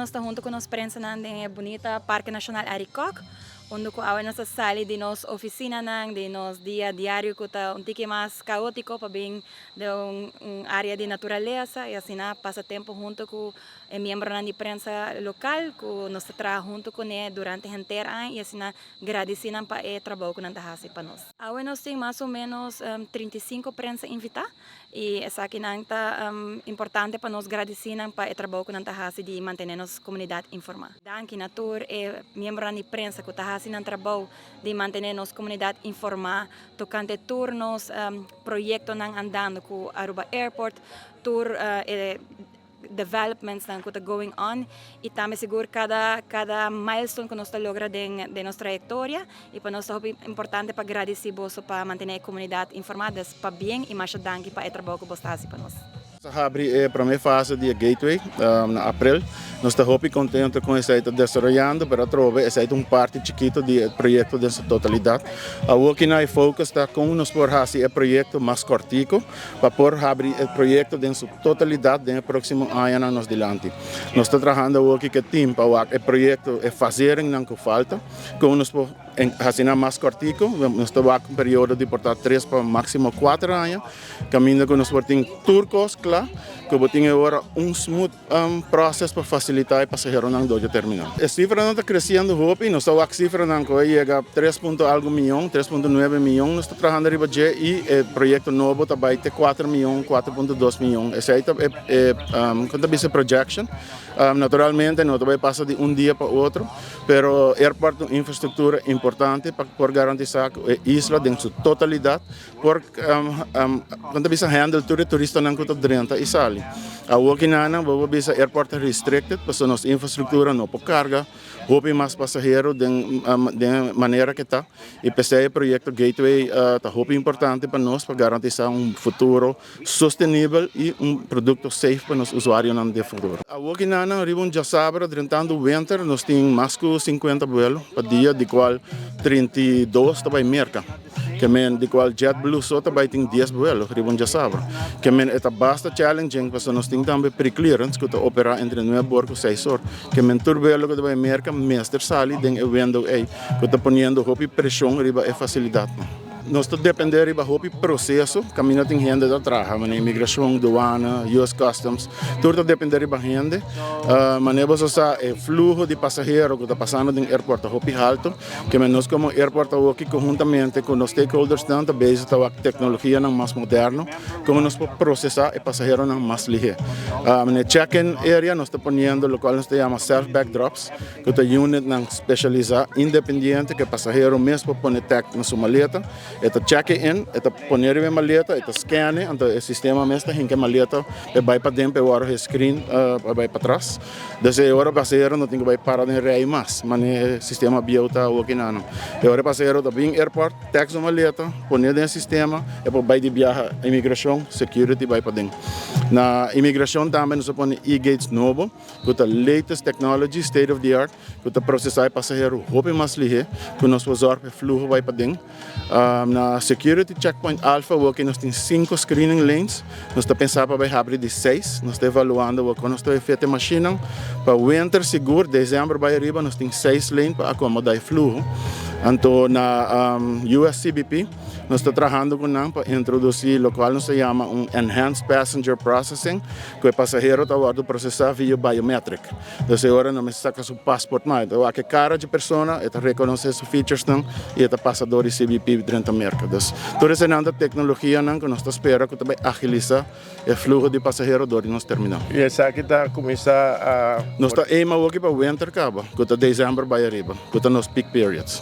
Nos ta hunto cu nos prensanan den e bunita Parke Nacional Arikok, unda cu awe nos a sali di nos oficinanan, di nos dia diario cu ta un tiki mas caotico pa bin den un area di naturalesa y asina pasa tempo hunto cu e miembronan di prensa local cu nos ta traha hunto cune durante henter aña y asina gradici nan pa e trabou cu nan ta haci pa nos. Awe nos tin mas o menos 35 prensa invita y esakinan ta importante pa nos gradici nan pa e trabou cu nan ta haci di mantene nos comunidad informa. Danki na tur e miembronan di prensa cu ta haci nan trabou di mantene nos comunidad informa tocante tur nos proyectonan andando cu Aruba Airport, tur e developmentsnan cu ta going on y tambe sigur cada cada milestone cu nos ta logra den den nos trayectoria y pa nos ta hopi importante pa gradici boso pa mantene e comunidad informa des pabien y masha danki pa e trabou cu bos ta haci pa nos. Nos a habri e prome fase di e gateway na april. Nos ta hopi contento con esey ta desaroyando, pero atrobe esey ta un parti chikito di e proyecto den su totalidad. Awoki na e focus ta con nos por haci e proyecto mas cortico pa por habri e proyecto den su totalidat den e próksimo añanan nos dilanti. Nos ta trahando awoki ku e tim pa wak e proyekto, e faseringnan ku falta, kon nos por hasi nan mas kòrtiku. Nos ta wak un periodo di por ta tres pa máksimo kuater aña, kaminda ku nos por tin tur kos kla, ku bo tin e ora un smooth process pa fasilitá e pasaheronan dor di e terminal. E sifranan ta kresiendo hopi, nos ta wak sifranan ku a yega tres punto algu mion, 3.9 mion nos ta trahando riba dje i e proyekto nobo ta bai te 4 mion, 4.2 mion. Esei ta e e kon ta bisa e projection. Naturalmente no ta bai pasa di un dia pa otro, pero airport ta un infrastruktura importante pa por garantisá ku e isla den su totalidat por kon ta bisa handle tur e turistanan ku ta drenta i sali. Awor kinanan bo por bisa airport ta restricted pasobra nos infrastruktura no por karga hopi mas pasahero den den e manera ke ta i p'esei e proyekto Gateway ta hopi importante pa nos pa garantisa un futuro sostenibel i un produkto safe pa nos usuarionan den futuro. Awor kinanan riba un djasabra drentando winter nos tin mas ku 50 buelo pa dia di kual 32 ta bai Merka. Ke men di kual JetBlue so ta bai tin 10 buelo riba un djasabra. Ke men e ta basta challenging pasobra nos tin tambe pre-clearance ku ta operá entre nuebe or ku seis or. Ke men tur buelo ku ta bai Merka mester sali den e window ei ku ta poniendo hopi preshon riba e fasilidatnan. Nos ta dependé riba hopi proseso kaminda tin hende ta traha, manera imigrashon, duana, US Customs, tur ta dependé riba hende. Manera boso sa e fluho di pasahero ku ta pasando den airport ta hopi halto. Ke men nos komo airport awoki konhuntamente ku nos stakeholdersnan ta bezig ta wak teknologianan mas moderno komo nos por prosesá e pasaheronan mas lihé. Na e check-in area nos ta poniendo lokual nos ta yama self bag drops ku ta unitnan speshalisá independiente ku e pasahero mes por pone tag na su maleta. E ta check in, e ta pone riba e maleta, e ta scan e, anto e sistema mes ta hinka e maleta pa e bai paden pa e wòrdu gescreen pa e bai patras. Desde e ora pasahero no tin ku bai para den rei mas, manera e sistema bieu ta awoki nan. E ora e pasahero ta bin airport, tèks su maleta, pon'é den e sistema, e por bai di biaha imigrashon, security bai paden. Na imigrashon tambe nos a pone e-gates nobo, ku ta latest technology, state of the art, ku ta prosesá e pasahero hopi mas lihé, ku nos por zòrg pa e fluho bai paden. Na security checkpoint Alpha awoki nos tin 5 screening lanes. Nos ta pensa pa bai habri di 6. Nos ta evaluando awor kon nos ta bai fete mashinnan. Pa winter sigur, december bai ariba nos tin 6 lane pa acomoda e fluho. Anto na USCBP nos ta trahando ku nan pa introduci locual nos ta yama un enhanced passenger processing ku e pasahero ta wordo procesa via biometric. Entonces e ora no mester saca su passport mas, e ta wak e cara dje persona, e ta reconoce su featuresnan y e ta pasa door di CBP drenta Merca. Dus tur esenan ta tecnologianan cu nos ta spera cu ta bay agilisa e fluho di pasahero door di nos terminal. Y esaki ta cuminsa a. Nos ta aim awoki pa winter caba, cu ta december bay ariba, cu ta nos peak periods.